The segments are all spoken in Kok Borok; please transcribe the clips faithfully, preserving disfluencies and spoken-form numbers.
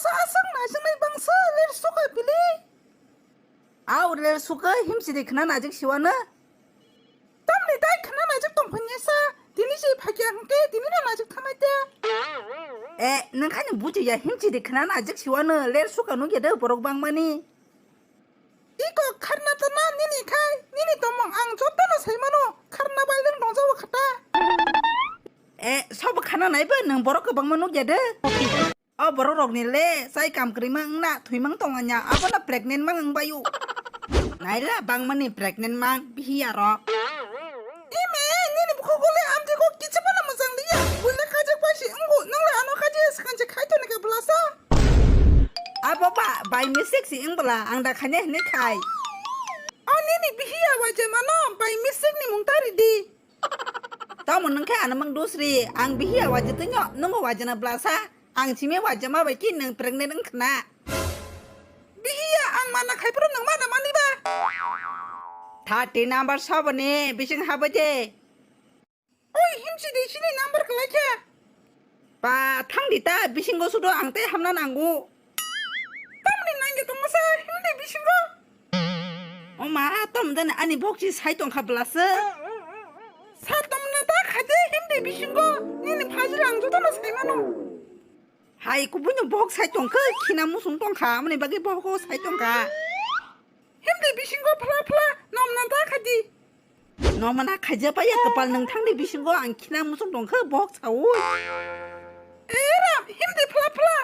Sa aswk naisingni bangsa ler suka bili. Au ler suka himsidi khna najik siwano. Tamni tai khna najik tongphanya sa. Tini si phakya hwnkhe tini na najik thamai te. E, nang khani bujiya himsidi khna najik siwano ler suka nugya de borok bangmani. Iko kharna tana nini khai, nini tomong ang jotono sai mano, kharna bai nang tongjago khata. E, sobo khana naibo nang borok kwbangma nugya de. O borok rokni le chai kam kwrwi mang wngna thwi mang tong anya, abono pregnant mang wng bayu. Naila bangmani pregnant mang bihiya rok. Ime, nini bukhugo le amtwi kok kicha bono mwchang liya. Buila kajak bai si wngo, nang le ano kaji swkang se khai toni ka bwlasa. Abo ba, by mistake si wng bwla, ang da khainai hinwi khai. O nini bihiya waje mano, by mistake ni mung ta ridi. Tamo nung khe ano mang dusri, ang bihiya waje twnyo, nungo waje na bwlasa. Ang simi waje ma bai ki nung pregnant wng khna. Bihiya ang mana khai phuru nung mana mani ba. Thirty number soboni bising habai de. Oi, himsi de sini number kwlai khe. Ba, thang di ta, bisingo sudo ang tei hamna nango. Tamni nangya tongo sa, himdi bisingo. O ma, tom jani ani bokchi sai tongkha bwlasa. Sa tomna ta khade himdi bisingo, nini phajil ang jotono sai mano. Hai, kubui no bohok sai tongkha, khina musung tongkha, amoni bagwi bohok sai tongkha. Himdi bisingo phla phla, nomna ta khadi. Nomna khaija paya kwpal nung thangdi bisingo ang khina musung tongkha bohok saui. Era, himdi phla phla.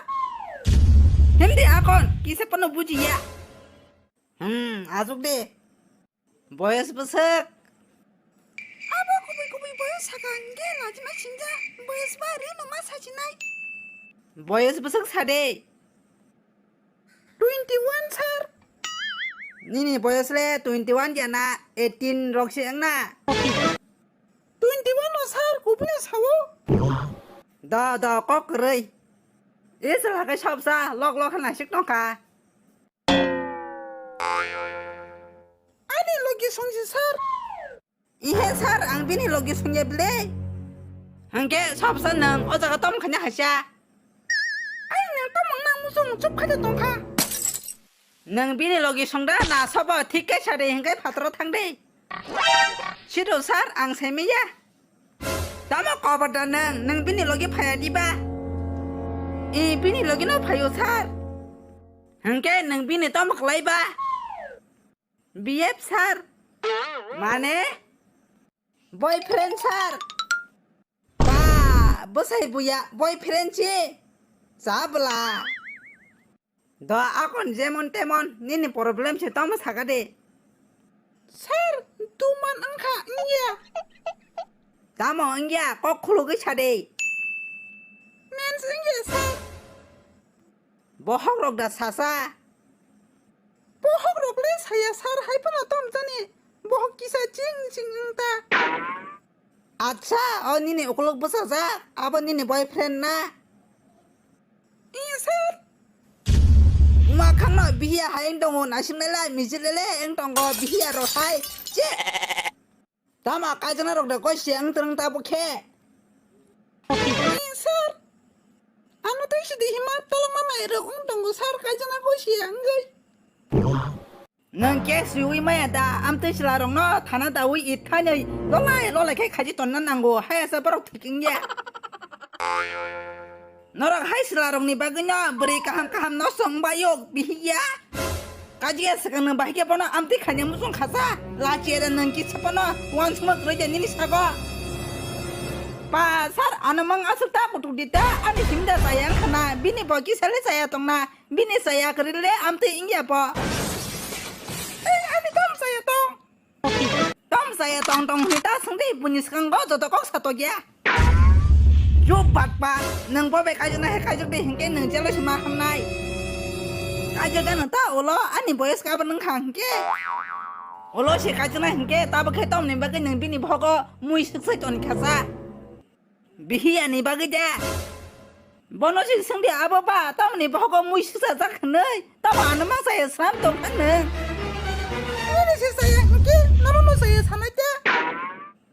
Himdi akon, kisa pano bujiya. Hmm, asuk de. Boyos bwswk. Abo kubui kubui boyos saka hingke lachima singja. Boyos ba rino ma sachinai. Boyos bwswk sade. Twenty one sir. Nini boyos le twenty one jana, eighteen rok se wngna. Twenty one no sir, kubui no sao. Da da kok kwrwi. Israel hakai sabsa lok lok hana sik tongkha. Ani logi songsi sir. Ihe sir, ang bini logi songya bile. Hangke sabsa nang o jaga tom khanya hasia. Ai nang tomong nang musung chup khade tongkha. Nang bini logi songda na sabo thik khe sade hingke phatro thangde. Sido sir, ang semiya. Tamo koborda nang, nang bini logi phaya diba? I bini logi no phayo sir. Hangke nang bini tamo klai ba? B F sir. Mane? Boyfriend sir. Ba, bwsai buya boyfriend si. Chabla. Do akon jemon temon nini problem se tamo saka de. Sir, duman wngkha wngya. Tamo wngya kok khulugwi sa de. Mens wngya sir. Bohok rok da sasa. Bohok rok le saya sir hai phano tom jani. Bohok kisa ching ching wng ta. Acha, o nini ukuluk bwsajak, abo nini boyfriend na? Iya sir. Wngma khangno bihiya hai wng tongo, naising lele, mijil lele wng tongo, bihiya rosai. Che. Tamo kaijaknai rok de koi se wng twrwng ta bo khe. Iya sir. Ano tei sidi hima tolongma nai rok wng tongo sir, kaijaknai koi se wngwi. Nwng khe swiwi maya da, amtwi chwla rokno thana dawi ithanwi lolai lolai khe khaji tonna nango, hai asa borok thik wngya. Norok hai chwla rokni bagwino bwrwi kaham kaham nosto wngbaio bihikya. Kajiya swkang nwng bahikya bono amtwi khaina muchung khasa, lachi era nwng kisa bono uansukma kwrwi de nini sago. Pa sir, ano mang aswk ta kutuk di ta, ani simda chaya wngkhana, bini bo kisa le chaya tongna. Bini chaya kwrwi le amtwi wngya bo. Ei, ani tom chaya tong. Tom chaya tong tong hwnwi ta swngdi, buini swkango joto kok satokya. Yo bakba, nwng bo bai kaijaknai hai kaijakdi hinkhe nwng jelo se ma hamnai. Kaijakgano ta ulo, ani boyos kabo nwngkha hinkhe. Ulo se kaijaknai hinkhe, tabo khe tomni bagwi nwng bini bohogo mui swksai toni khasa. Bihiya ni bagwi de. Bono si swngdi abo ba, tamoni bohogo mui swksa jak hwnwi. Tamo ano ma chaya sram tong kha nwng. Nini se chaya hwnkhe, nono no chaya sanai te.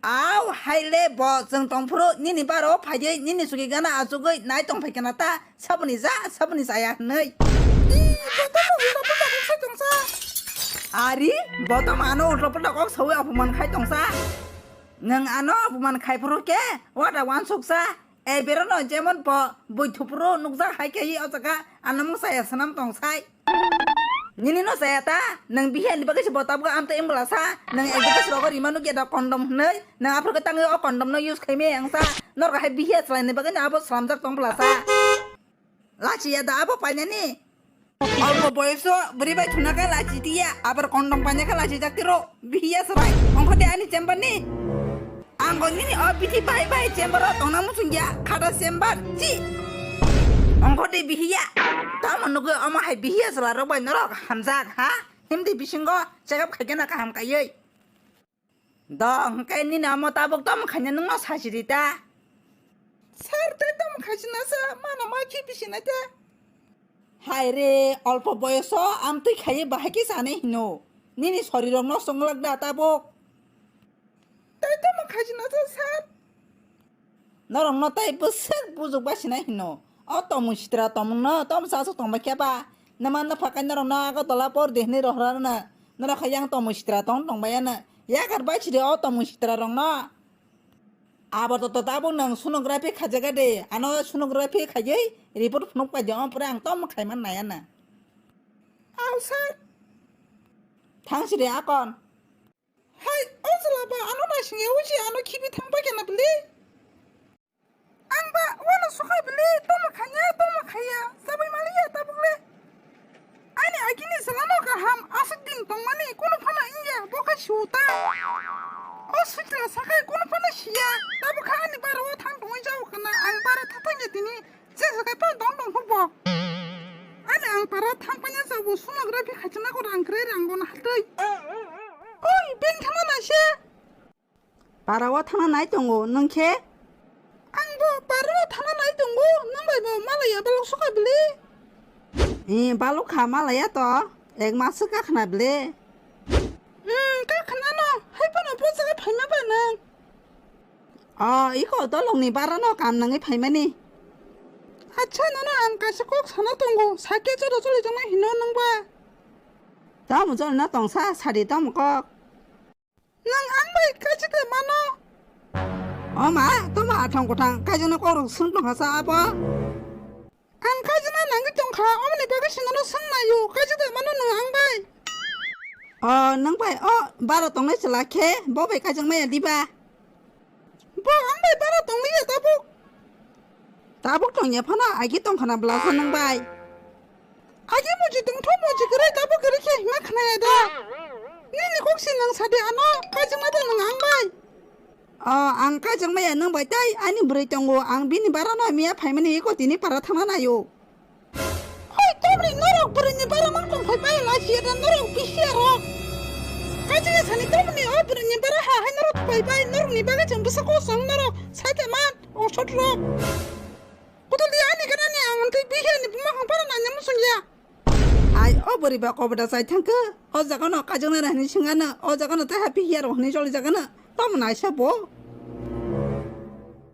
Au, hai le bo, chwng tongphuru nini bara o phaiwi nini chuki gana achugwi nai tongphai khna ta, saboni ja, saboni jaya hwnwi. I, bo to bo ulta pulta kok sai tongsa. Ari, bo to mano ulta pulta kok sawi apuman khai tongsa. Nwng ano apuman khai phuru khe, wada wansuksa. E, berano jemon bo bui thupuru nukjak hai khe o jaga ano mung saya swnam tong sai. Nini no saya ta, nwng bihiya ni bagwi se bo tabuk amtwi wng bwla sa, nwng advertise rogo rima nukya da condom hwnwi, nwng aphuru khe tangwi o condom no use khai maya wng sa, norok hai bihiya chwlai ni bagwi no abo swnamjak tong bwla sa. Lachiya da abo painani? Olpo boyoso bwrwi bai thuna khe lachi tiya, abar kondom paina khe lachi jak tiro, bihiya chwrai, ongkho de ani chamber ni. Ang bo nini o bithi bai bai chamber o tongna muchung ya, khata chamber, chi. Ongkho de bihiya, tamo nugwi omo hai bihiya chwla rok bai norok hamjak, ha? Himdi bisingo check up khai khe na kaham kaiwi. Do, hwnkhe nini amo tabuk tamo khaina nwngno sachiri ta? Sir, tei tamo khaisina sa, mano ma khe bisina ta? Hai re, olpo boyoso amtwi khaiwi bahai khe chanai hino. Nini sorirok nosto wng lak da tabuk? Tei tamo khaisina sa, sir? Norokno tei bwswk bujuk bai sinai hino. O tomung sitra tomungno tom chasuk tongbai khe ba? Nima nw phakai norokno Agartala por de hwnwi rohorna. Norok khe yang tomung sitra tong tongbai ano. Yakar bai sidi o tomung sitra rokno. Abo to tabuk nwng sonography khajaga de. Ano sonography khaiwi report phunuk pai de, o pore ang tom khaiman nai ano. Au sir. Thang sidi akon. Hai, o chwla ba ano naisingya uji ano khibi thang pai khe na bwle. Ang ba wano sokha bwle, tamo khanya, tamo khaya, chabai maliya tabuk le. Ani agini chwlano kaham, aswk din tongmani, kunu phano wngya, bo khe su ta. O sujla sakhai kunu phano siya, tabuk kha ani bara o thang tongwi jao kana, ang bara thathangya tini. Je jaga pa dong dong thok bo. Ani ang para thang panya jago sonography khaisana ko rang kre rang bon hatoi. Oi, beng thana na se. Para o thana nai tongo, nung khe? Ang bo para o thana nai tongo, nung bai bo malaya balok soka bili. Ni balok kha malaya to, ek mas ka khna bili. Hmm, ka khna no, hai pano bo jaga phaima ba nang. O, iko dolongni barano kam nangwi phaimani. Acha, nono ang kaisa kok sana tongo. Sakhe choro choli jana hino nangba. Tamo jolna tongsa, sadi tamo kok. Nang ang bai kaisa de mano. O ma, tamo athang kothang, kaijana kok rok sung tongsa abo. Ang kaijakna nangwi tongkha, omoni bagwi se nono swng naio, kaijak de mano nwng ang bai? O, nwng bai o bara tongnai chwla khe, bo bai kaijak maya diba? Bo ang bai bara tongliya tabuk. Tabuk tongya phano agi tongkhana bwlasa nwng bai? Agi muji tongtho, muji kwrwi tabuk kwrwi khe hima khnaya da. Nini kok si nwng sadi ano, kaijakna da nwng ang bai? O, ang kaijakmaya nwng bai tei ani bwrwi tongo, ang bini barano miya phaimani eko tini para thangna naio. Hoi, tamni norok bwrwini bara mang tong phai bai, lachiya da norok bisiya rok. Kaijak sani tamni o bwrwini bara ha hai norok thok phai bai, norokni bagwi chwng bwsa kosong norok saita man, osot rok. Kuduldi ani ganani ang hwnkhe bihirni buma hwnkhe para nanya muchungya. Ai, o bwrwi ba kobda chai thangkhe, o jagano kaijaknai hwnwi swngano, o jagano tei ha bihir hwnwi choli jagano, tamo naisa bo?